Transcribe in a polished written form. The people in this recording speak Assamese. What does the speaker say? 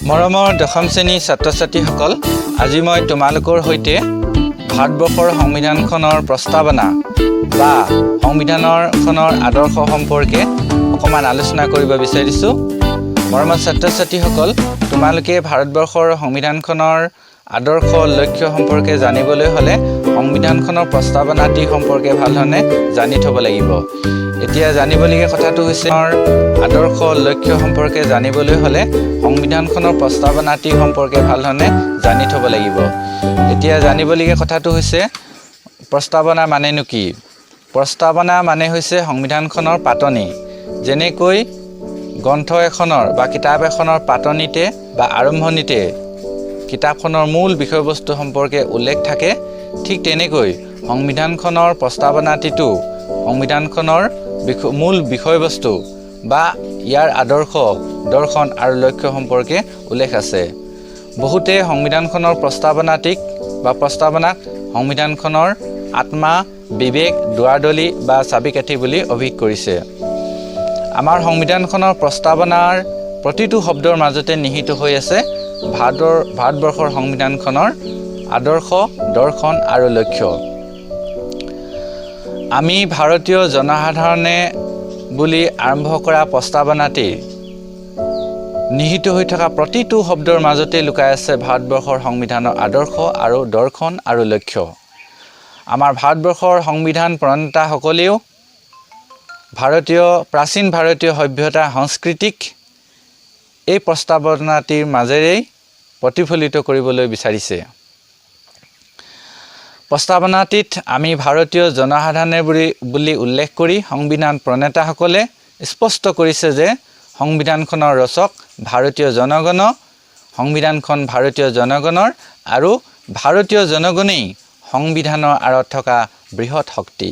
মৰমৰ দশম শ্ৰেণীৰ ছাত্ৰ ছাত্ৰীসকল, আজি মই তোমালোকৰ সৈতে ভাৰতবৰ্ষৰ সংবিধানখনৰ প্ৰস্তাৱনা বা সংবিধানৰখনৰ আদৰ্শ সম্পৰ্কে অকণমান আলোচনা কৰিব বিচাৰিছোঁ। মৰমৰ ছাত্ৰ ছাত্ৰীসকল, তোমালোকে ভাৰতবৰ্ষৰ সংবিধানখনৰ আদৰ্শ, লক্ষ্য সম্পৰ্কে জানিবলৈ হ'লে সংবিধানখনৰ প্ৰস্তাৱনাটি সম্পৰ্কে ভালধৰণে জানি থ'ব লাগিব। এতিয়া জানিবলগীয়া কথাটো হৈছে, আদৰ্শ, লক্ষ্য সম্পৰ্কে জানিবলৈ হ'লে সংবিধানখনৰ প্ৰস্তাৱনাটি সম্পৰ্কে ভালধৰণে জানি থ'ব লাগিব। এতিয়া জানিবলগীয়া কথাটো হৈছে, প্ৰস্তাৱনা মানেনো কি? প্ৰস্তাৱনা মানে হৈছে সংবিধানখনৰ পাতনি। যেনেকৈ গ্ৰন্থ এখনৰ বা কিতাপ এখনৰ পাতনিতে বা আৰম্ভণিতে কিতাপখনৰ মূল বিষয়বস্তু সম্পৰ্কে উল্লেখ থাকে, ঠিক তেনেকৈ সংবিধানখনৰ প্ৰস্তাৱনাটিতো সংবিধানখনৰ মূল বিষয়বস্তু বা ইয়াৰ আদৰ্শ, দৰ্শন আৰু লক্ষ্য সম্পৰ্কে উল্লেখ আছে। বহুতে সংবিধানখনৰ প্ৰস্তাৱনাটিক বা প্ৰস্তাৱনাক সংবিধানখনৰ আত্মা, বিবেক, দুৱাৰদলি বা চাবিকাঠি বুলি অভিহিত কৰিছে। আমাৰ সংবিধানখনৰ প্ৰস্তাৱনাৰ প্ৰতিটো শব্দৰ মাজতে নিহিত হৈ আছে ভাৰতবৰ্ষৰ সংবিধানখনৰ আদৰ্শ, দৰ্শন আৰু লক্ষ্য। "আমি ভাৰতীয় জনসাধাৰণে" বুলি আৰম্ভ কৰা প্ৰস্তাৱনাটিৰ নিহিত হৈ থকা প্ৰতিটো শব্দৰ মাজতে লুকাই আছে ভাৰতবৰ্ষৰ সংবিধানৰ আদৰ্শ আৰু দৰ্শন আৰু লক্ষ্য। আমাৰ ভাৰতবৰ্ষৰ সংবিধান প্ৰণেতাসকলেও প্ৰাচীন ভাৰতীয় সভ্যতা, সংস্কৃতিক এই প্ৰস্তাৱনাটিৰ মাজেৰেই প্ৰতিফলিত কৰিবলৈ বিচাৰিছে। প্ৰস্তাৱনাটিত "আমি ভাৰতীয় জনসাধাৰণে" বুলি উল্লেখ কৰি সংবিধান প্ৰণেতাসকলে স্পষ্ট কৰিছে যে সংবিধানখনৰ ৰচক ভাৰতীয় জনগণ, সংবিধানখন ভাৰতীয় জনগণৰ আৰু ভাৰতীয় জনগণেই সংবিধানৰ আঁৰত থকা বৃহৎ শক্তি।